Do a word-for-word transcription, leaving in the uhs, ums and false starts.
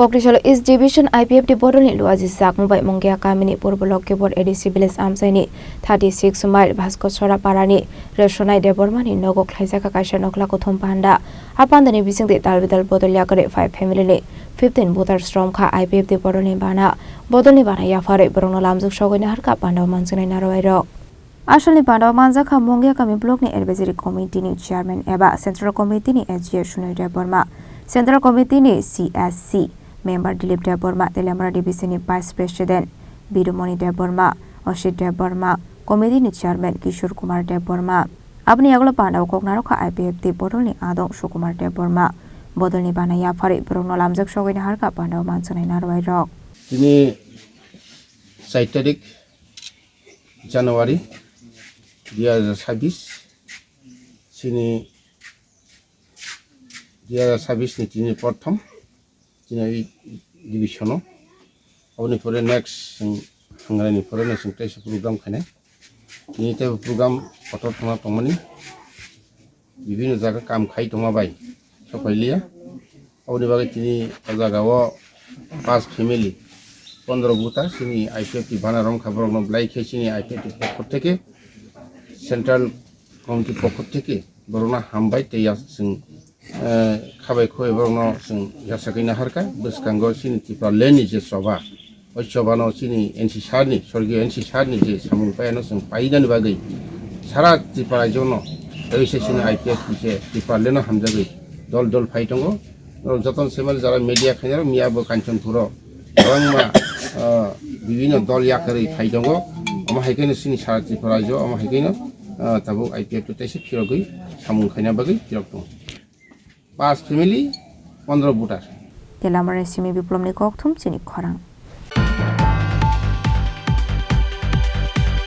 Kokrisalo East Division I P F T bodolni luaji sakmung bai Mungia kamini Purbo Lokkipur A D C village amchaini thirty six mile Bhaskor Sora parani Resonai Debbarmani nogo khlaijak kaisa nokla kuthum panda. A pandani bisingtwi dalbidal bodol yakarwi five family ni fifteen voters romkha. I P F T bodolni bana, bodolni bana yapharwi borokno lamjak sogwi naharkha panda o manjaknai narwai rok. Asalni panda o manjakha Mungia kami block ni advisory committee ni chairman eba central committee ni S G A Sunoy Debbarma, central committee ni C S C member Dilip Debbarma, Teliamura division ni vice president Bidumoni Debbarma, Oshit Debbarma, committee ni chairman Kishore Kumar Debbarma. Aboni yagulo panda o kok narwkha I P F T bodolni adong Sukumar Debbarma. Bodolni bana yapharwi borokno lamjak sogwi naharkha panda o manjaknai narwai rok. Tini char tarik January dui hajar sabis, chini dui hajar sabis ni tini prothom chini division o. Aboni pore next chwng Hangraini pore no chwng teisa program khainai. Tini tei program kotor thangna tongmani, bibino jaga kam khai tongma bai sokphailiya. Aboni bagwi tini o jaga o pas family, pondro buta chini I P F T bana romkha, borokno belai khe chini I P F T pokho theke, central committee pokho theke borokno hambai tei ya chwng, eh, khabai khoi borokno chwng yasakwi naharkha. Bwskango chini Tripura land ni je choba, o chobano chini N C sir ni, sorgiyo N C sir ni je samung paiyano chwng painani bagwi sara Tripura rajyono teisa chini I P F T se Tripura land no hamjagwi dol dol phai tongo. Norok jotono saiman jara media khainai rok miya bo Kanchanpur o kwbangma, ah, bibino dol yakarwi phai tongo. Omo hai khe no chini sara Tripura rajyo, omo hai khe no, ah, tabuk I P F T teisa phirogwi samung khaina bagwi phirok tongo. Pas family, pondro voter. Teliamura simi Biplomni kokthum chini khorang.